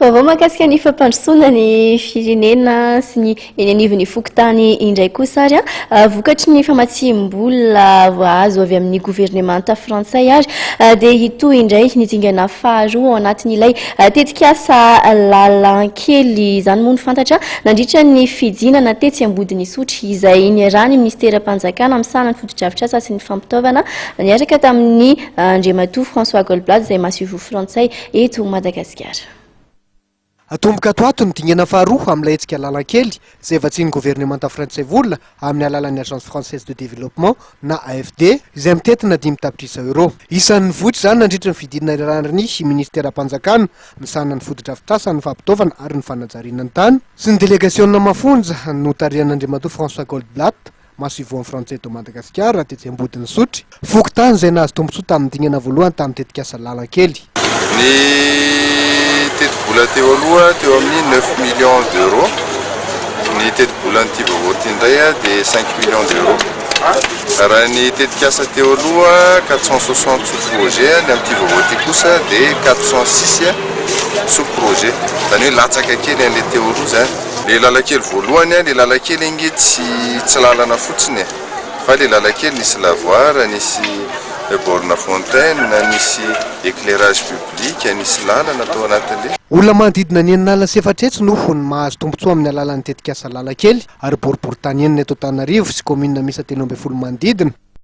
Vaovao mahakasika ny fampandrosoana ny firenena sy ny eny anivon'ny fokontany indray kosa ary vokatry ny famatsiam-bola voahazo avy amin'ny governemanta frantsay ary dia hitohy indray ny dingana faharoa ao anatin'ilay tetikasa Lalankely. Izany moa no fantatra nandritra ny fidinana tetsy Ambodin'Isotry izay niarahan'ny minisiteram-panjakana misahana ny fotodrafitrasa sy ny fampitaovana niaraka tamin'ny Andriamatoa François Goldblatt izay masoivoho frantsay eto Madagasikara. Atomboka ato ato ny dingana faharoa amin'ilay hetsika Lalankely, izay vatsian'ny governemanta frantsay vola amin'ny alalan'ny Agence Française de Développement na AFD, izay mitentina 5 tapitrisa euros. Isan'ny nivoitra izany nandritra ny fidinana iarahan'ny minisiteram-panjakana misahana ny fotodrafitrasa, ny fampitaovana ary ny fanajariana ny tany, sy ny delegasiona mafonja notarihan'Andriamatoa François Goldblatt, masoivohon'ny frantsay eto Madagasikara tetsy Ambodin'Isotry, fokontany izay nahazo tombontsoa tamin'ny dingana voalohany tamin'ny tetikasa Lalankely. Ny tetibola teo aloha teo amin'ny 9 millions d'euros, ny tetibolan'ity vaovao ity indray dia 5 millions d'euros. Raha ny tetikasa teo aloha 460 sous projet, ny amin'ity vaovao ity kosa dia 406 sous projet, zany hoe latsaka kely an'le teo aloha zany. Le lalankely voalohany, le lalankely ange tsy lalana fotsiny e, fa le lalankely nisy lavoir, nisy borne fontaine, nisy éclairage public, nisy lalana tao anatin'le. Olona manodidina ny 460 no ny mahazo tombontsoa amin'ny alalan'ny tetikasa Lalankely ary boriborintany enina eto Antananarivo sy kaominina miisa 13 manodidina.